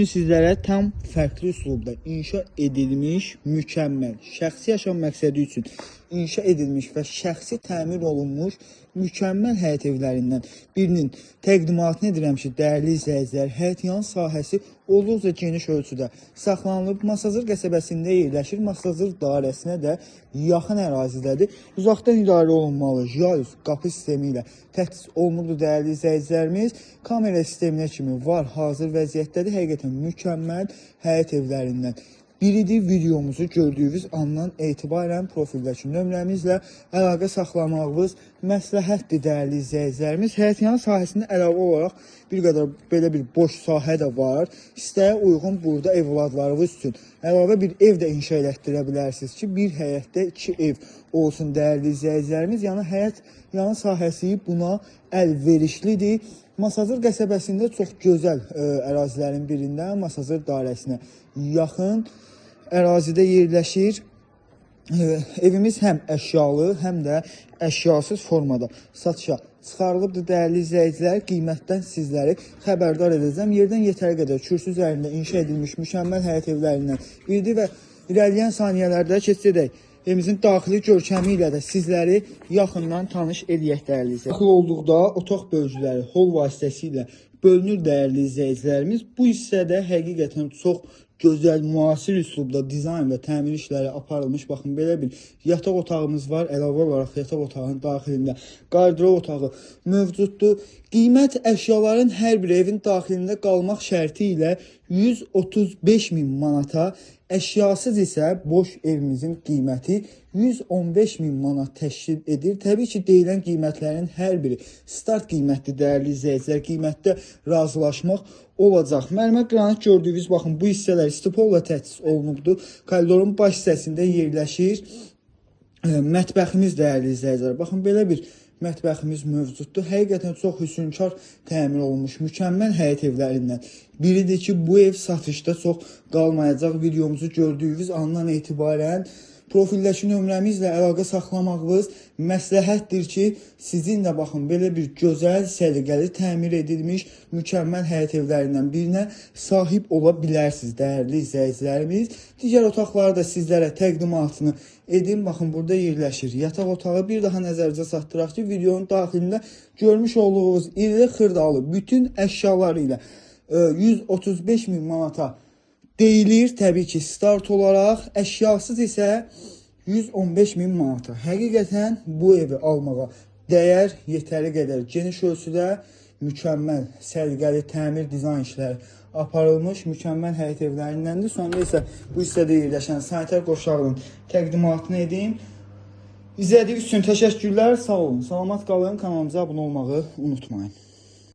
Sizlərə tam fərqli üslubda inşa edilmiş, mükəmməl, şəxsi yaşam məqsədi üçün inşa edilmiş və şəxsi təmir olunmuş mükəmməl həyət evlərindən birinin təqdimatını edirəm ki, dəyərli izləyicilər, həyətyan sahəsi olduqca geniş ölçüdə saxlanılıb. Masazır qəsəbəsində yerləşir. Masazır dairəsinə də yaxın ərazidədir. Uzaqdan idarə olunmalı jalüz qapı sistemi ilə təchiz olunubdur dəyərli izləyicilərimiz. Kamera sisteminə kimi var, hazır vəziyyətdədir. Həqiqətən mükəmməl həyət evlərindən biridir. Videomuzu gördüyünüz andan etibarən profildəki nömrəmizlə əlaqə saxlamağınız məsləhətdir dəyərli izləyicilərimiz. Həyətyan sahəsində əlavə olaraq bir qədər belə bir boş sahə də var. İstəyə uyğun burada evladlarınız üçün əlavə bir ev də inşa elətdirə bilərsiniz ki, bir həyətdə iki ev olsun dəyərli izləyicilərimiz. Yəni həyət yanı sahəsi buna əlverişlidir. Masazır qəsəbəsində çox gözəl ərazilərin birində Masazır dairəsinə yaxın ərazidə yerləşir. Evimiz həm əşyalı, həm də əşyasız formada satışa çıxarılıbdır dəyərli izləyicilər. Qiymətdən sizləri xəbərdar edəcəm. Yerdən yetəri qədər kürsü üzərində inşa edilmiş mükəmməl həyət evlərindən biridir və irəliləyən saniyələrdə keçəcək evimizin daxili görkəmi ilə də sizləri yaxından tanış eləyək dəyərli izləyicilər. Daxil olduqda otaq bölgüləri hol vasitəsilə bölünür dəyərli izləyicilərimiz. Bu hissədə həqiqətən çox gözəl, müasir üslubda dizayn və təmir işləri aparılmış. Baxın, belə bir yataq otağımız var. Əlavə olaraq yataq otağının daxilində qardırob otağı mövcuddur. Qiymət əşyaların hər bir evin daxilində qalmaq şərti ilə 135 min manata, əşyasız isə boş evimizin qiyməti 115 min manat təşkil edir. Təbii ki, deyilən qiymətlərin hər biri start qiymətli dəyərli izləyicilər, qiymətdə razılaşmaq olacaq. Mərmər qranit gördüyünüz, baxın, bu hissələr istipolla təchiz olunubdur. Koridorun baş hissəsində yerləşir mətbəximiz dəyərli izləyicilər. Baxın, belə bir mətbəximiz mövcuddur. Həqiqətən çox hüsünkar təmir olunmuş mükəmməl həyət evlərindən biridir ki, bu ev satışda çox qalmayacaq. Videomuzu gördüyünüz andan etibarən profildəki nömrəmizlə əlaqə saxlamağınız məsləhətdir ki, sizin də baxın belə bir gözəl, səliqəli təmir edilmiş mükəmməl həyət evlərindən birinə sahib ola bilərsiniz dəyərli izləyicilərimiz. Digər otaqları da sizlərə təqdimatını edim. Baxın, burada yerləşir yataq otağı. Bir daha nəzərinizə çatdıraq ki, videonun daxilində görmüş olduğunuz iri xırdalı bütün əşyaları ilə 135 min manata deyilir. Təbii ki, start olaraq, əşyasız isə 115 min manata. Həqiqətən bu evi almağa dəyər, yetəri qədər geniş ölçüdə mükəmməl, səliqəli təmir dizayn işləri aparılmış mükəmməl həyət evlərindəndir. Sonda isə bu hissədə yerləşən sanitar qovşağının təqdimatını edim. İzlədiyiniz üçün təşəkkürlər, sağ olun. Salamat qalın, kanalımıza abunə olmağı unutmayın.